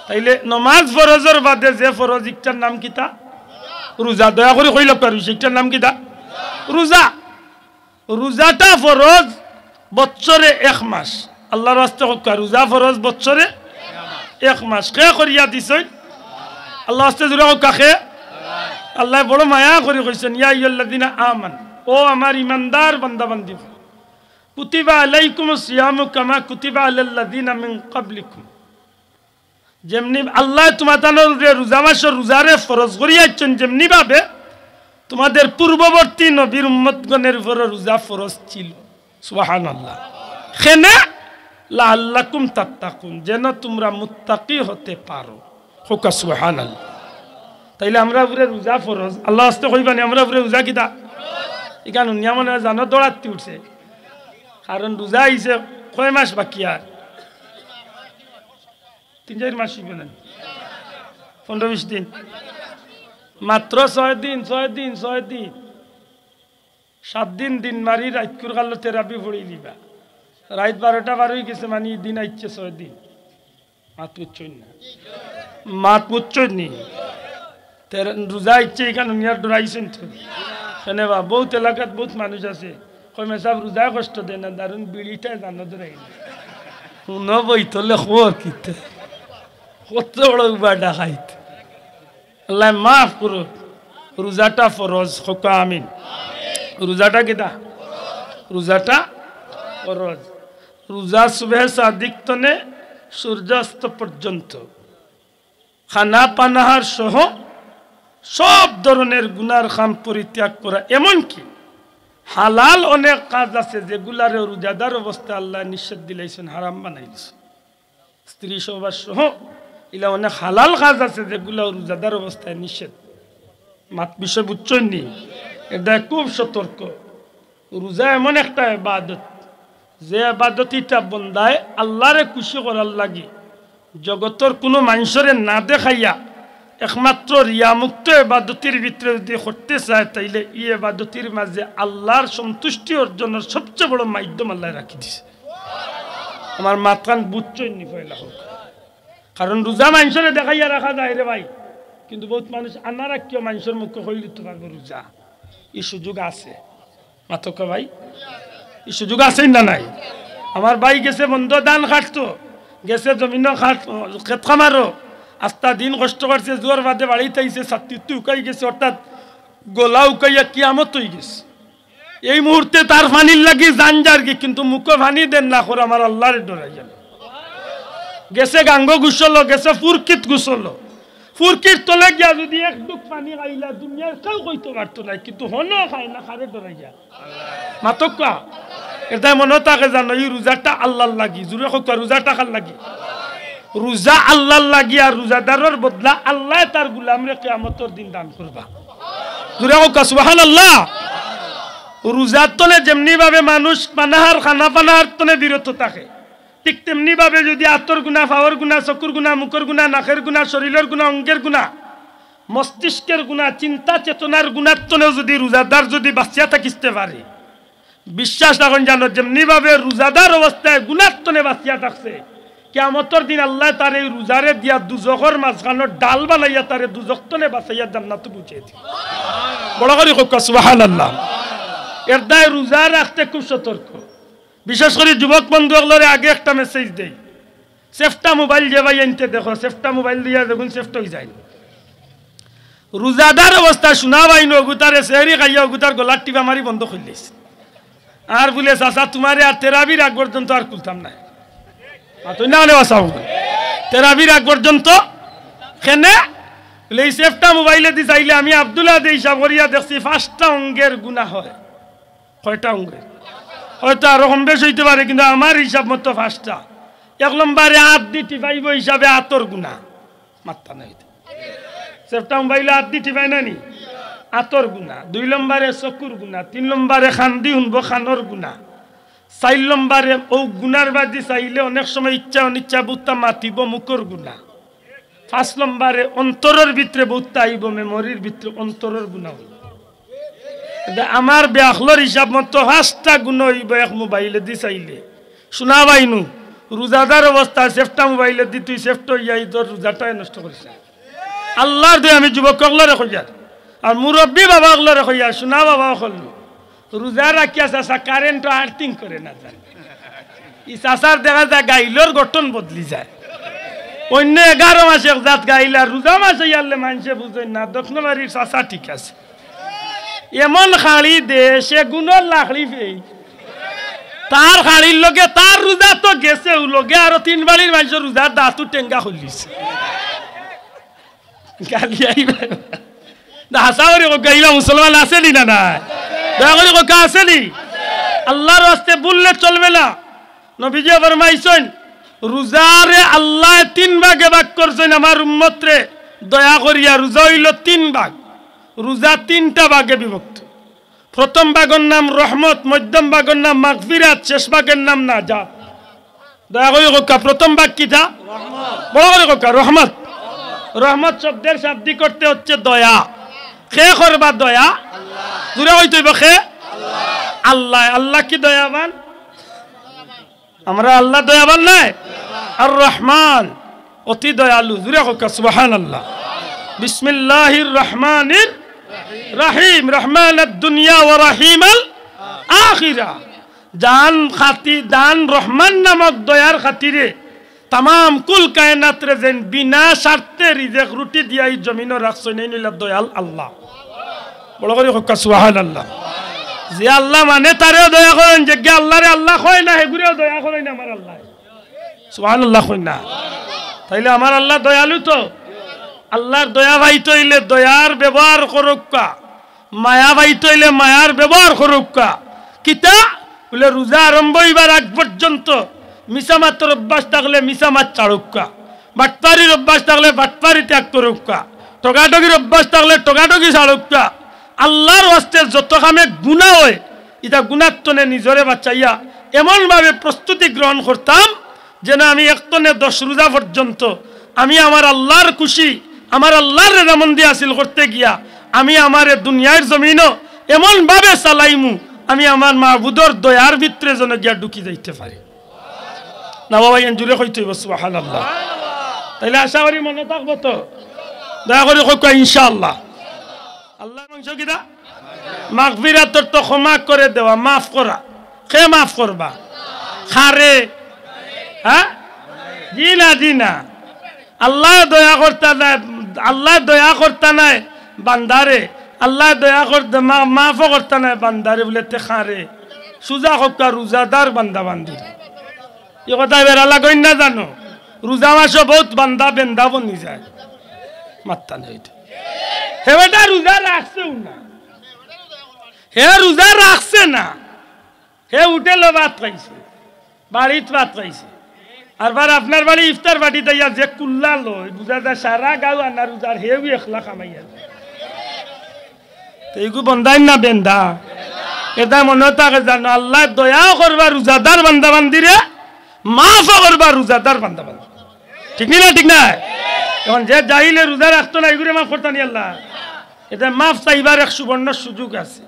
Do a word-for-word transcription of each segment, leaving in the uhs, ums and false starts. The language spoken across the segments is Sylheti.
তাইলে নমাজ ফরজর বাদে যে ফরজ, ইকটার নাম কিতা? রোজা। দয়া করি কইলাউক্কা, ইকটার নাম কিতা? রোজা। রোজাটা ফরজ বৎসরে এক মাস। আল্লার ওয়াস্তে কউক্কা, রোজা ফরজ বৎসরে এক মাস। কে করিয়া দিছইন? আল্লার ওয়াস্তে জোরে কউক্কা, কে? আল্লায় বড় মায়া করি কইছইন, "ইয়া আইয়ুহাল্লাযীনা আমানু", ও আমার ইমানদার বান্দা বান্দি, "কুতিবা আলাইকুমুস সিয়ামু কামা কুতিবা আলাল্লাযীনা মিন ক্বাবলিকুম।" যেমনি আল্লায় তুমাতানর উপরে রোজা মাসর রোজারে ফরজ করিয়া দিছইন, যেমনি ভাবে তুমাদের পূর্ববর্তী নবীর উম্মতগণের উপরে রোজা ফরজ ছিল। সুবহানাল্লাহ। কেনে? লাআল্লাকুম তাত্তাকুন, যেন তুমরা মুত্তাকি হতে পারো। কউক্কা সুবহানাল্লাহ। তাইলে আমরার উপরে রোজা ফরজ। আল্লার ওয়াস্তে কইবানি, আমরার উপরে রোজা কিতা? ইখান হুনিয়া মনে অয় জানো দৌড়াত্তি উঠছে। কারণ রোজা আইছে, কয় মাস বাকি আর? তিন চাইর মাস অইবো না? পনরো বিশ দিন। মাত্র ছয় দিন, ছয় দিন, ছয় দিন। সাত দিন দিন মারি রাইতকুর কালো তেরাবি পড়িলিবা। রাইত বারোটা বার অইগেছে, মানি দিন আইছে ছয় দিন। মাত বুঝছইন না? মাত বুঝছইন নি? তেরা-, রোজা আইছে, ইখান হুনিয়া ডরাইছইন তো। কেনে বা, বউত এলাকাত বউত মানুষ আছে। কয়, "মেসাব, রোজায় কষ্ট দেয় না, দারুণ বিড়িটায় জানো ধরাই না।" হুনো বই তলে খবর কিতা? কত বড় উবা ডাকাইত। আল্লায় মাফ করুক। রোজাটা ফরজ, কউক্কা আমিন। রোজাটা কিতা? রোজাটা ফরজ। রোজা সুবহে সাদিক তনে সূর্যাস্ত পর্যন্ত। খানা পানাহার সহ সব ধরনের গুনার কাম পরিত্যাগ করা, এমনকি হালাল অনেক কাজ আছে যেগুলারে রোজাদার অবস্থায় আল্লায় নিষেধ দিলাইছইন, হারাম বানাই দিছইন। স্ত্রী সহবাস সহ ইলা অনেক হালাল কাজ আছে যেগুলা রোজাদার অবস্থায় নিষেধ। মাত বিষয় বুঝছইন নি? এটা খুব সতর্ক। রোজা এমন একটা ইবাদত, যে ইবাদতিটা বন্দায় আল্লারে খুশি করার লাগি জগতর কুনু মানষরে না দেখাইয়া একমাত্র রিয়ামুক্ত ইবাদতির ভিতরে যদি করতে চায়, তাইলে ই ইবাদতির মাঝে আল্লার সন্তুষ্টি অর্জনর সবচেয়ে বড় মাধ্যম আল্লায় রাখি দিছে। আমার মাতখান বুঝছইন নি পয়লা কউক্কা। কারণ রোজা মানষরে দেখাইয়া রাখা যায় রে ভাই, কিন্তু বউত মানুষ আনা রাখিও মানষর মুখো কইলিতো পারবো রোজা। ই সুযোগ আছে। মাতউক্কা ভাই, ই সুযোগ আছে না নাই? আমার ভাই গেছে বন্দো ধান কাটতো, গেছে জমিনো কাট-, খেত খামারো, আস্তা দিন কষ্ট করছে, জোয়ার বাদে বাড়িত আইছে, ছাতিত্তি হুকাই গেছে, অর্থাৎ গলা হুকাইয়া কিয়ামত অইগেছে। এই মুহূর্তে তার পানির লাগি জান যারগি, কিন্তু মুখো পানি দের না করে আমার আল্লারে ডরাইয়া। গেছে গাঙ্গো গোসলো, গেছে ফুরকিত গোসলো। ফুরকির তলে গিয়া যদি এক ঢুক পানি খাইলা, দুনিয়ার কেউ কইতো পারতো নায়, কিন্তু হনো খায় না, কারে ডরাইয়া? মাতউক্কা। এরদায় মনো থাকে জানো, ই রোজাটা আল্লার লাগি। জোরে কউক্কা, রোজাটা কার লাগি? রোজা আল্লার লাগি, আর রোজাদারর বদলা আল্লায় তার গুলামরে কিয়ামতর দিন দান করবা। জোরে কউক্কা, সুবহানাল্লাহ। রোজার তনে যেমনি ভাবে মানুষ পানাহার, খানা পানাহার তনে বিরত থাকে, ঠিক তেমনি ভাবে যদি আতর গুনা, পাওর গুনা, চকুর গুনা, মুখর গুনা, নাকের গুনা, শরীলর গুনা, অঙ্গের গুনা, মস্তিষ্কের গুনা, চিন্তা চেতনার গুনার তনেও যদি রোজাদার যদি বাঁচিয়া থাকিতে পারে, বিশ্বাস রাখইন জানো, যেমনি ভাবে রোজাদার অবস্থায় গুনার তনে বাঁচিয়া থাকছে, কিয়ামতর দিন আল্লায় তার এই রোজারে দিয়া দুজখর মাঝখানো ডাল বানাইয়া তারে দুজখ তনে বাঁচাইয়া জান্নাতো পৌঁছাই দিবা। বড় করি কউক্কা সুবহানাল্লাহ। এরদায় রোজা রাখতে খুব সতর্ক। বিশেষ করি যুবক বন্ধু অকলরে আগে একটা message দেই, সেফটা মোবাইল যে ভাই আনতে দেখো, সেফটা মোবাইল দিয়া দেখুন সেফটা অই যায়। রোজাদার অবস্থা শোনা ভাই নু, অগুতারে সেহরি খাইয়া অগুতার গলার টিপা মারি বন্ধ করিলিছে। আর বুলে, "চাচা, তুমারে আর তেরাবির আগ পর্যন্ত আর খুলতাম না।" মাতইন না অনে বাঁচাও। তেরাবির আগ পর্যন্ত কেনে? বুলে, "এই সেফটা মোবাইলেদি চাইলে আমি আব্দুল্লাহ দে হিসাব করিয়া দেখছি পাঁচটা অঙ্গের গুনা হয়।" কয়টা অঙ্গের? হয়তো আরো কম বেশ অইতে পারে, কিন্তু আমার হিসাব মতো পাঁচটা। এক নম্বরে আত দি টিপাইবো হিসাবে আতর গুনা। মাত্তা নাই তো। সেফটা মোবাইলে আত দি টিপায় না নি? আতর গুনা। দুই নম্বরে চকুর গুনা। তিন নম্বরে কান দি হুনবো, কানর গুনা। চাইর নম্বরে অউ গুনার বাদি চাইলে অনেক সময় ইচ্ছা অনিচ্ছা বউততা মাতিবো, মুখর গুনা। পাঁচ নম্বরে অন্তরর ভিতরে বউততা আইবো, memoryর ভিতরে অন্তরর গুনা অইবো। এটা আমার বেআক্কলর হিসাব মতো পাঁচটা গুনা অইবো এক মোবাইলেদি চাইলে। শোনা ভাই নু, রোজাদার অবস্থায় সেফটা মোবাইলে দি তুই সেফট অইয়া ই তোর রোজাটাই নষ্ট করিস না। আল্লার দোহাই আমি যুবক অকলরে কইয়ার, আর মুরব্বি বাবা অকলরে কইয়ার, সোনা বাবা অকল, রোজা রাখিয়া চাচা কারেন্ট আর্থিং করে না যায়। ই চাচার দেখা যায় গাইলর গঠন বদলি যায়। অইন্য এগারো মাসে এক জাত গাইল, আর রোজা মাসে ইয়ারলে মানষে বুঝইন না, দক্ষিণ বাড়ির চাচা ঠিক আছে। এমন খাড়ি দে, সেগুনর লাকড়ি ফেই। তার খাড়ির লগে তার রোজা তো গেছেউ, লগে আরো তিন বাড়ির মানষর রোজার দাঁতও টেঙ্গা খুলিছে। গালি আইবা। না, হাছা করি কউক্কা, ইলা মুসলমান আছে নি না নাই? দয়া করি কউক্কা, আছে নি? আল্লার ওয়াস্তে ভুললে চলবে না। নবীজিয়ে ফরমাইছইন, রোজারে আল্লায় তিন ভাগে ভাগ করছইন আমার উম্মতরে দয়া করিয়া। রোজা অইলো তিন ভাগ, রোজা তিনটা ভাগে বিভক্ত। প্রথম ভাগর নাম রহমত, মধ্যম ভাগর নাম মাগফিরাত, শেষ ভাগর নাম নাজাত। দয়া করি কউক্কা, প্রথম ভাগ কিতা? বড় করি কউক্কা, রহমত। রহমত শব্দের শাব্দিক অর্থ অইছে দয়া। কে করবা দয়া? জুরে কইতে অইবো, কে? আল্লায়। আল্লা কি দয়াবান? আমরার আল্লা দয়াবান নায়? আর রহমান, অতি দয়ালু। জুরে কউক্কা, সুবহানাল্লাহ। বিসমিল্লাহির রহমানির রহিম। রহমানাদ দুনিয়া ওয়া রহিমাল আখিরা। যান খাতি-, যান রহমান নামক দয়ার খাতিরে তামাম কুল কায়নাতরে যেইন বিনা স্বার্থে রিজেক রুটি দিয়া ই জমিনো রাখছইন, এইন অইলা দয়াল আল্লা। বড় করি কউক্কা, সুবহানাল্লাহ। যে আল্লা মানে তারেও দয়া করইন, যেগিয়ে আল্লারে আল্লা কয় না, হেগুরেও দয়া করইন আমার আল্লায়। সুবহানাল্লাহ কইন না। তাইলে আমার আল্লা দয়ালু তো। আল্লার দয়া পাইতে অইলে দয়ার ব্যবহার করউক্কা, মায়া পাইতে অইলে মায়ার ব্যবহার করউক্কা। কিতা? বুলে, রোজা আরম্ভ অইবার আগ পর্যন্ত মিছা মাতর অভ্যাস থাকলে মিছা মাত ছাড়উক্কা, বাটপারির অভ্যাস থাকলে বাটপারি ত্যাগ করউক্কা, ঠগাঠগির অভ্যাস থাকলে ঠগাঠগি ছাড়উক্কা। আল্লার ওয়াস্তে যত কামে গুনা অয়, ইতা গুনার তনে নিজরে বাঁচাইয়া এমনভাবে প্রস্তুতি গ্রহণ করতাম, যেন আমি এক তনে দশ রোজা পর্যন্ত আমি আমার আল্লার খুশি, আমার আল্লার রেজামন্দি হাসিল করতে গিয়া আমি আমারে দুনিয়ার জমিনো এমনভাবে চালাইমু, আমি আমার মাবুদর দয়ার ভিতরে যেন গিয়া ঢুকি যাইতে পারি। না বাবা, এন জুরে কইতে অইবো, সুবহানাল্লাহ। তাইলে আশা করি মনো থাকবো তো। দয়া করি কউক্কা, ইনশাআল্লাহ। আল্লার মাংস কিতা? মাগফিরাত অর্থ ক্ষমা করে দেওয়া, মাফ করা। কে মাফ করবা? কারে? হ্যাঁ? জি না, জি না। আল্লায় দয়া করতা নায়, আল্লায় দয়া করতা নায় বান্দারে, আল্লায় দয়া করতা, মা-, মাফও করতা নায় বান্দারে, বুলে তে কারে? সুজা কউক্কা, রোজাদার বান্দা বান্দিরে। ই কথা বেড়া লাগইন না জানো? রোজা মাসো বউত বান্দা বেন্দা বনি যায়। মাত্তা নাই ইটা। হে বেটা রোজা রাখছেউ না। হে রোজা রাখছে না। হে হোটেলো ভাত খাইছে, বাড়িত ভাত খাইছে। আরবার আপনার বাড়ি ইফতার পার্টিত আইয়া যে কুল্লা লয়, বুঝা যায় সারা গাঁও আনা রোজার, হেউ একলা কামাইয়া। তে ইগু বন্দাইন না বেন্দা? এটা মনো থাকে জানো, আল্লায় দয়াও করবা রোজাদার বান্দা বান্দিরে, মাফও করবা রোজাদার বান্দা বান্দি। ঠিক নি না? ঠিক না? এখন যে জাহিলে রোজা রাখতো না, ইগুরে মাফ করতা নি আল্লায়? এটা মাফ চাইবার এক সুবর্ণ সুযোগ আছে।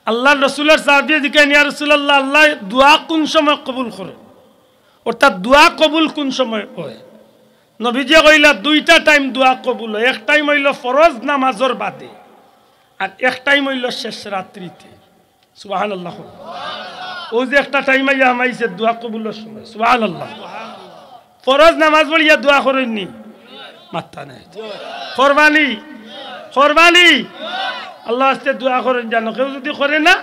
আল্লার রসুলর সাহাবিয়ে জিকাইন, "ইয়া রাসুলাল্লাহ, আল্লায় দোয়া কুন সময় কবুল করে?" অর্থাৎ দোয়া কবুল কুন সময় অয়? নবীজিয়ে কইলা, দুইটা টাইম দোয়া কবুল অয়। এক টাইম অইলো ফরজ নামাজর বাদে, আর এক টাইম অইলো শেষ রাত্রিতে। সুবহানাল্লাহ। অউ যে একটা টাইম আইয়া হামাইছে দোয়া কবুলর সময়। সুবহানাল্লাহ। ফরজ নামাজ পড়িয়া দোয়া করইন নি? মাত্তা নাই। করবা নি? করবা নি? আল্লার ওয়াস্তে দোয়া করইন জানো। কেউ যুদি করে না,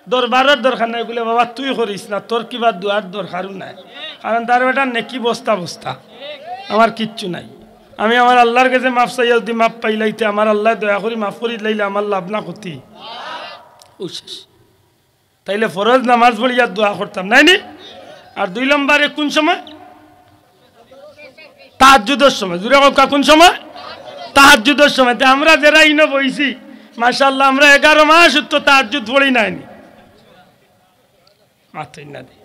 দরবারর দরকার নাই, বুলে, "বাবা, তুই করিস না, তোর কিবা দোয়ার দরকারও নাই।" কারণ তার বেটার নেকি বস্তা বস্তা, আমার কিচ্ছু নাই। আমি আমার আল্লার গেছে মাফ চাইয়া যুদি মাফ পাইলাইতে, আমার আল্লায় দয়া করি মাফ করি দিলাইলে আমার লাভ না ক্ষতি? অউ শেষ। তাইলে ফরজ নামাজ পড়িয়া দোয়া করতাম, নায় নি? আর দুই নম্বরে কুন সময়? তাহাজ্জুদর সময়। জুরে কউক্কা, কুন সময়? তাহাজ্জুদর সময়। তে আমরা যেরা ইনো বইছি, মাশাআল্লাহ, আমরা এগারো মাস উত্তর তাহাজ্জুদ পড়ি নায় নি? মাতইন না দি।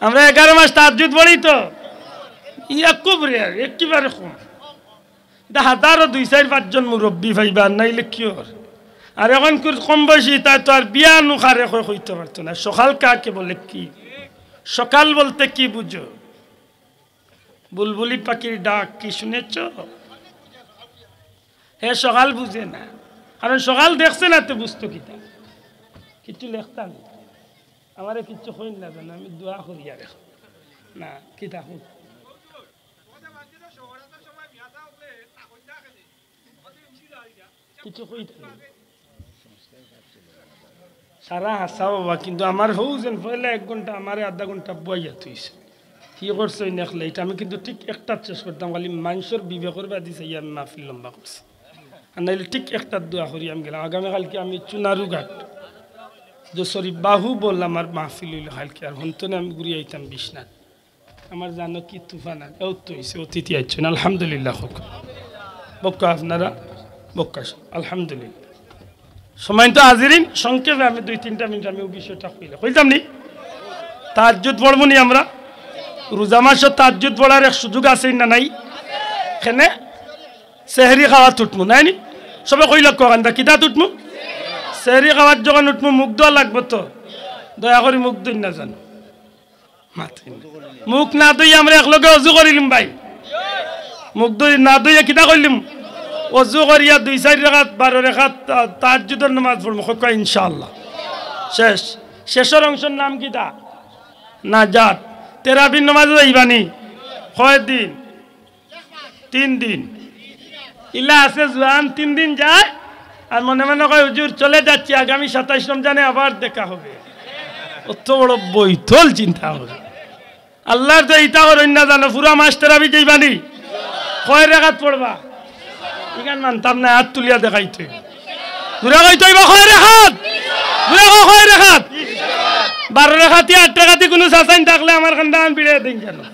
আমরা এগারো মাস তাহাজ্জুদ পড়ি তো? ইয়া খুব rare, একেবারে কম। ইটা হাজারো দুই চাইর পাঁচজন মুরব্বি পাইবা, আর নাইলে কিওর? আর অখনকুর কম বয়সী, তাই তো আর বিয়ানও কারে কয় কইতে পারতো না। সকাল কাকে বলে কি? সকাল বলতে কি বুঝো? বুলবুলি পাখির ডাক কি শুনেছ? হে সকাল বুঝে না, কারণ সকাল দেখছে না, তে বুঝতো কিতা? কিচ্ছু লেখতাম না। আমারে কিচ্ছু কইন না জানো, আমি দোয়া করি আর এখন। না, কিতা কই? কিছু কইতে না। সারা হাছা বাবা, কিন্তু আমার হউ যেন পয়লা এক ঘন্টা আমারে আধা ঘন্টা বইয়া থইছে। কি করছে ওই নেক লেট? আমি কিন্তু ঠিক একটাত শেষ করতাম, খালি মানষর বিবেকর বাদি চাইয়া আমি মাহফিল লম্বা করছি। আর নাইলে ঠিক একটাত দোয়া করি আমি গেলাম। আগামীকালকে আমি চুনারুঘাট, যে সরি, বাহুবল আমার মাহফিল অইল কালকে, আর হন্তনে আমি ঘুরি আইতাম বিশ্বনাথ। আমার জানো কি তুফান আর এও তো হইছে, অতিথি আইছেন, আলহামদুলিল্লাহ হোক। বক্কা আপনারা, বক্কা, আলহামদুলিল্লাহ। সম্মানিত হাজিরিন, সংক্ষেপে আমি দুই তিনটা মিনিট আমি ওই বিষয়টা কইলে কইতাম নি। তাহাজ্জুদ পড়বো নি আমরা? রোজা মাসে তাহাজ্জুদ পড়ার এক সুযোগ আছে না নাই? এখানে সেহরি খাওয়াত উঠমু, নাই নি? সবে কইলা কখান দা, কিতাত উঠমু? সেহরি খাওয়াত যখন উঠমু, মুখ ধোয়া লাগবো তো। দয়া করি মুখ ধুই না জানো। মাতইন না। মুখ না ধুই আমরা একলগে অজু করিলিম ভাই। মুখ ধুই না ধুইয়া কিতা করিলিম? অজু করিয়া দুই চাইর রাকাত, বারো রাকাত তা-, তাহাজ্জুদর নামাজ পড়মু। কউক্কা ইনশাআল্লাহ। শেষ। শেষর অংশর নাম কিতা? নাজাত। তেরাবির নামাজে যাইবানি? কয় দিন? তিন দিন। ইলা আছে জোয়ান তিন দিন যায়, আর মনে মনে কয়, "হুজুর, চলে যাচ্ছি, আগামী সাতাইশ রমজানে আবার দেখা হবে।" অত বড় বৈতল চিন্তা করে। আল্লাহর তো ইতা করইন না জানো, পুরা মাস তেরাবি যাইবানি? কয় রাকাত পড়বা? ইখান মানতাম না, হাত তুলিয়া দেখাইতে অইবো। জুরে কইতে অইবো, কয় রাকাত? জুরে কও, কয় রাকাত? বারো রাকাতি, আট রাকাতি কুনু চাচাইন থাকলে আমার কান্দাখান বিড়ে দিন জানো।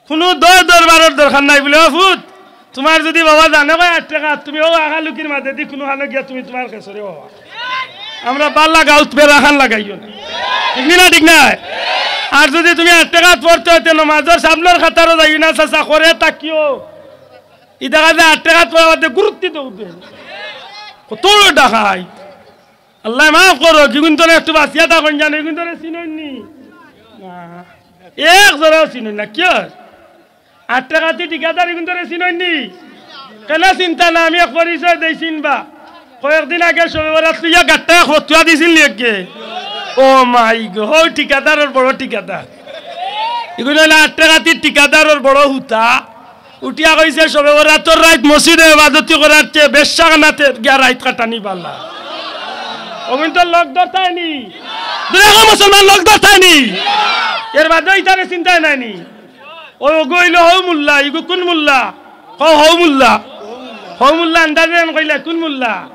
কুনু দর দরবারর দরকার নাই বুলে, "ও ফুত, তুমার যুদি বাবা জানে কয় আট রাকাত, তুমি অউ আখালুকির মাঝেদি কুনুখানো গিয়া তুমি তুমার খেসরে বাবা।" আমরা বালা গাউত বেড়াখান লাগাইও না। ঠিক নি না, ঠিক নায়? আর যুদি তুমি আট রাকাত পড়তে অয় তে নমাজর সামনর কাতারো যাইও না, চাচা, করে থাকিও। ই দেখা যায় আট রাকাত পড়া বাদে গুরুত্ব দেও দে। কত ডাকাইত। আল্লায় মাফ করো, কিগুইন্তরে একটু বাচিয়া থাকইন জানো, ইগুইন্তরে চিনইন নি? না। এক জরাও চিনইন না, কিয়? আট রাকাতি ঠিকাদার ইগুইন্তরে চিনইন নি? কেনে চিনতা না, আমি এক পরিচয় দেই, চিনবা। কয়েকদিন আগে শবে বরাত লইয়া গাট্টা এক ফতুয়া দিছিল নি একে? ও মাই গো, হউ ঠিকাদারর বড় ঠিকাদার। ইগুইন অইলা আট রাকাতির ঠিকাদারর বড় হুতা। উঠিয়া কইছে, "শবে বরাতর রাইত মসজিদে ইবাদতি করার চেয়ে বেশ্যাখানাত গিয়া রাইত কাটানি বালা।" অগুইন্তর লগ ধরতায় নি? দুনিয়ার মুসলমান লগ ধরতায় নি? এর বাদে ইতারে চিনতায় নায় নি? অউ অগু অইলো হউ মুল্লা, ইগু কুন মুল্লা? কও হউ মুল্লা। হউ মুল্লা আন্দাজে এন কইলা কুন মুল্লা?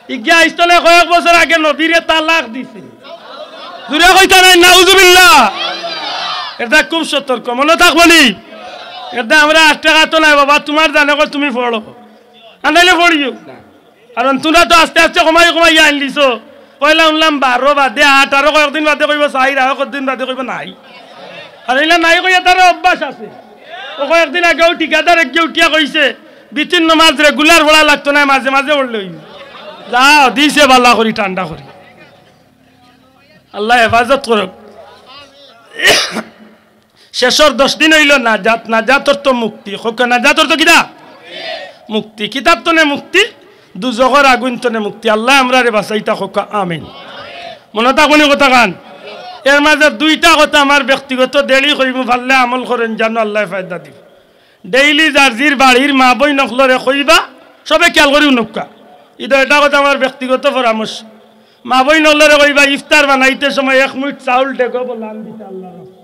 ইগিয়া ইস্তলে কয়েক বছর আগে নবীরে তালাক দিছে। জুরে কইতা নায়, নাউজুবিল্লাহ। এরদায় খুব সতর্ক, মনো থাকবো নি? এরদায় আমরা আট রাকাতো নায় বাবা, তুমার জানে কয় তুমি পড়ো, আর নাইলে পড়িও না। কারণ তুমরা তো আস্তে আস্তে কমাই কমাই আইনলিছো। পয়লা হুনলাম বারো, বাদে আট, আরো কয়েকদিন বাদে কইবো চাইর, আরো কয়েকদিন বাদে কইবো নাই। আর ইলা নাই কইয়া তার অভ্যাস আছে। অউ কয়েকদিন আগেউ ঠিকাদার এগিয়ে উঠিয়া কইছে, "বিতির নমাজ regular পড়া লাগতো নায়, মাঝে মাঝে পড়লে অইবো।" যাও, দিছে বালা করি, ঠান্ডা করি। আল্লায় হেফাজত করউক। শেষর দশ দিন অইলো নাজাত, নাজাত অর্থ মুক্তি। কউক্কা নাজাত অর্থ কিতা? মুক্তি। কিতার তনে মুক্তি, দুজখর আগুইন তনে মুক্তি। আল্লায় আমরারে বাচাইতা, কউক্কা আমিন। মনো থাকবো নি কথাখান? এর মাঝে দুইটা কথা আমার ব্যক্তিগত দেরি কইমু, পারলে আমল করইন জানো, আল্লায় ফায়দা দিবা। Daily যার যির বাড়ির মা বইন অকলরে কইবা, সবে খিয়াল করি হুনউক্কা। ইটা এটা কথা আমার ব্যক্তিগত পরামর্শ। মা বইন অকলরে কইবা, ইফতার বানাইতে সময় এক মুইট চাউল ডেগো বলান দিতা আল্লার রাস্তায়।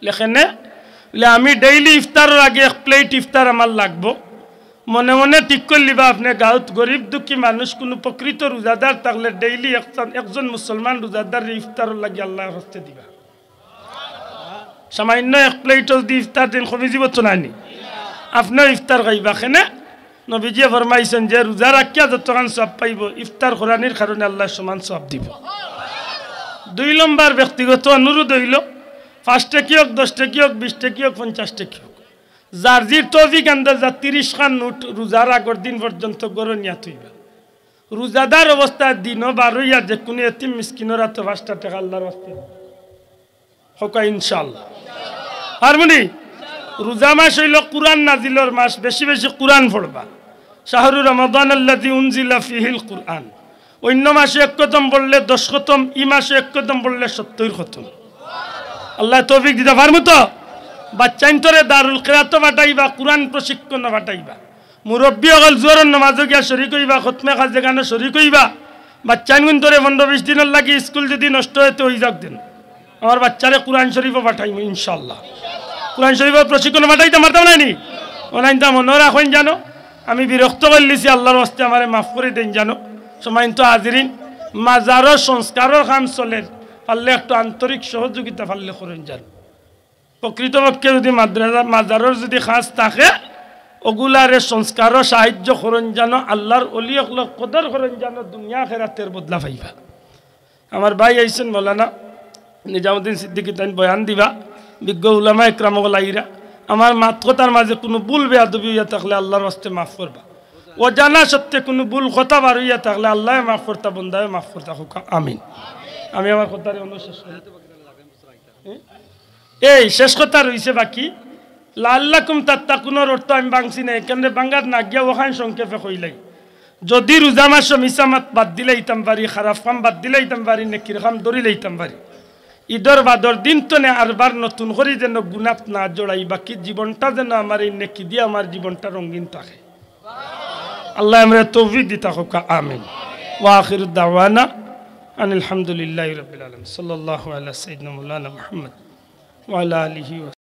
লেখেনে, বুলে, "আমি daily ইফতারর আগে এক plate ইফতার আমার লাগবো।" মনে মনে ঠিক করিলিবা, আপনে গাউত গরিব দুঃখী মানুষ, কুনু প্রকৃত রোজাদার থাকলে daily একজন, একজন মুসলমান রোজাদাররে ইফতারর লাগি আল্লায় হস্তে দিবা। সামান্য এক plate যুদি ইফতার দেইন, কমি যিবো তো নানি? আপনেও ইফতার খাইবা কেনে? নবীজিয়ে ফরমাইছইন যে রোজা রাখিয়া যতখান সওয়াব পাইবো, ইফতার করানির কারণে আল্লায় সমান সওয়াব দিবো। দুই নম্বর ব্যক্তিগত অনুরোধ অইলো, পাঁচ টেকি অউক, দশ টেকি অউক, বিশ টেকি অউক, পঞ্চাশ টেকি অউক, যার যির তৌফিক আন্দাজা তিরিশ খান নোট রোজার আগর দিন পর্যন্ত ঘরো নিয়া থইবা। রোজাদার অবস্থায় দিনো বারইয়া যেকুনু এতিম মিসকিনর আতো পাঁচটা টেকা আল্লার ওয়াস্তে। কউক্কা ইনশাআল্লাহ। পারমু নি? রোজা মাস অইলো কোরআন নাজিলর মাস, বেশি বেশি কোরআন পড়বা। শাহরু রমাদান আল্লাযী উনজিলা ফিহিল কুরআন। অইন্য মাসে এক খতম পড়লে দশ খতম, ই মাসে এক খতম পড়লে সত্তইর খতম। আল্লায় তৌফিক দিতা পারমু তো? বাচ্চাইন্তরে দারুল কিরাতো পাঠাইবা, কোরআন প্রশিক্ষণো পাঠাইবা। মুরব্বি অকল জোহরর নমাজো গিয়া শরিক অইবা, খতমে খাজেগানো শরিক অইবা। বাচ্চাইনগুইন্তরে পনরো বিশ দিনর লাগি স্কুল যুদি নষ্ট অয় তে অই যাউক দেন। আমার বাচ্চারে কোরআন শরিফো পাঠাইমু ইনশাআল্লাহ। কোরআন শরিফো প্রশিক্ষণো পাঠাইতাম পারতাম নায়নি? অনাইনতা মনো রাখইন জানো, আমি বিরক্ত করিলিছি, আল্লার ওয়াস্তে আমারে মাফ করি দেইন জানো। সম্মানিত হাজিরিন, মাজারর সংস্কারর কাম চলের, পারলে একটু আন্তরিক সহযোগিতা পারলে করইন জানো। প্রকৃতপক্ষে যুদি মাদ্রাসা, মাজারর যুদি কাজ থাকে, অগুলারে সংস্কারো সাহায্য করইন জানো, আল্লার অলি অকলর কদর করইন জানো, দুনিয়া আখেরাতের বদলা পাইবা। আমার ভাই আইছইন মৌলানা নিজামুদ্দিন সিদ্দিকী, তাইন বয়ান দিবা, বিজ্ঞ উলামা একরাম অকল আইরা। আমার মাত কথার মাঝে কুনু ভুল বেয়াদবি অইয়া থাকলে আল্লার ওয়াস্তে মাফ করবা। অজানা সত্ত্বে কুনু ভুল কথা বার অইয়া থাকলে আল্লায় মাফ করতা, বন্দায় মাফ করতা, কউক্কা আমিন। আমি আমার কথারে অনো শেষ করি। এই শেষ কথা রইছে বাকি, লাআল্লাকুম তাত্তাকুনর অর্থ আমি ভাংছি না, এখানে ভাঙ্গাত না গিয়া অখান সংক্ষেপে কইলাই। যুদি রোজা মাসো মিছা মাত বাদ দিলাইতাম পারি, খারাপ কাম বাদ দিলাইতাম পারি, নেকির কাম ধরিলাইতাম পারি, ইদর বাদর দিন তনে আরবার নতুন করি যেন গুনাত না জড়াই, বাকি জীবনটা যেন আমার এই নেকি দিয়া আমার জীবনটা রঙিন থাকে। আল্লায় আমরারে তৌফিক দিতা কউক্কা আমিন। ওয়া আখিরু দাওয়ানা আনিল হামদুলিল্লাহি রাব্বিল আলামিন। সাল্লাল্লাহু আলা সাইয়্যিদিনা মাওলানা মুহাম্মদ ওয়া আলা আলিহি ওয়া